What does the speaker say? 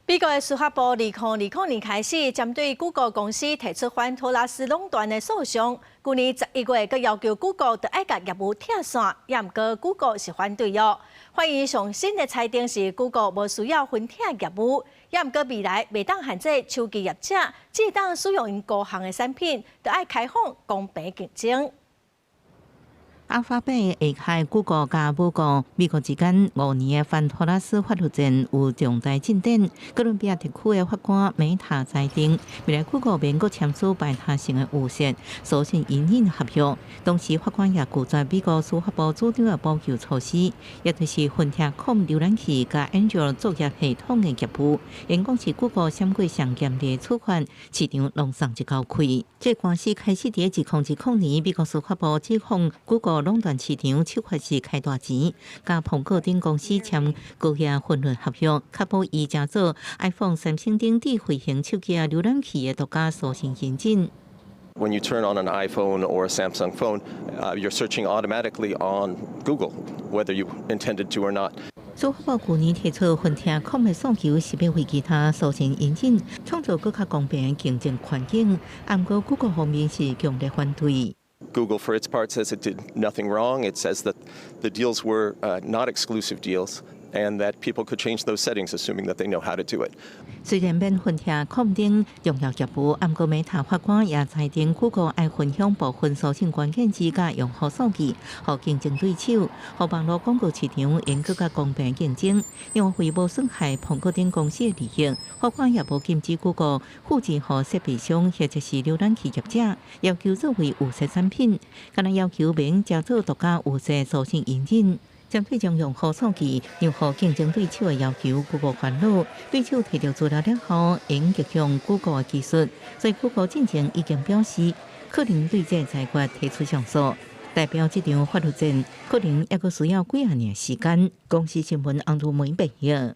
美國的司法部2020年開始，針對谷歌公司提出反托拉斯壟斷的訴訟。舊年11月，閣要求谷歌著愛共業務拆散，也毋過谷歌是反對哦。法院上新的裁定是，谷歌無需要分拆業務，也毋過未來袂當限制手機業者，只當使用𪜶高項的產品，著愛開放公平競爭。阿法貝下下谷歌佮母國美國之間5年的反托拉斯法律戰有重大進展。哥倫比亞特區的法官梅塔裁定，未來谷歌免閣簽署排他性的預設搜尋引擎合約。同時，法官也拒絕美國司法部主張的補救措施，也就是分拆 Chrome 瀏覽器佮安卓作業系統的業務。𪜶講是谷歌閃過上嚴厲的處罰，市場攏鬆一口氣。這官司開始佇2020年，美國司法部指控谷歌壟斷市場，手法是開大錢，佮蘋果等公司簽高額分潤合約，確保伊成做 iPhone、三星等智慧型手機仔瀏覽器的獨家搜尋引擎。 When you turn on an iPhone or a Samsung phone, you're searching automatically on Google, whether you intended to or not. 司法部舊年提出分拆 Chrome 的訴求，是欲為其他搜尋引擎創造閣較公平的競爭環境。毋過谷歌方面是強烈反對。 Google, for its part, says it did nothing wrong. It says that the deals were not exclusive deals and that people could change those settings, assuming that they know how to do it. 雖然免分拆 Chrome 等重要業務，毋過梅塔法官也裁定谷歌愛分享部分搜尋關鍵字佮用戶數據，予競爭對手，予網路廣告市場會閣較公平競爭。因為無損害蘋果等公司的利益，法官也無禁止谷歌複製予設備商或者是瀏覽器業者，要求作為預設產品，敢若要求免成做獨家預設搜尋引擎。針對將用戶數據讓予競爭對手的要求，谷歌煩惱，對手提著資料了後，會逆向谷歌的技術，所以谷歌進前已經表示，可能對這個裁決提出上訴。代表這場法律戰可能猶閣需要幾仔年時間。公視新聞洪如梅編譯。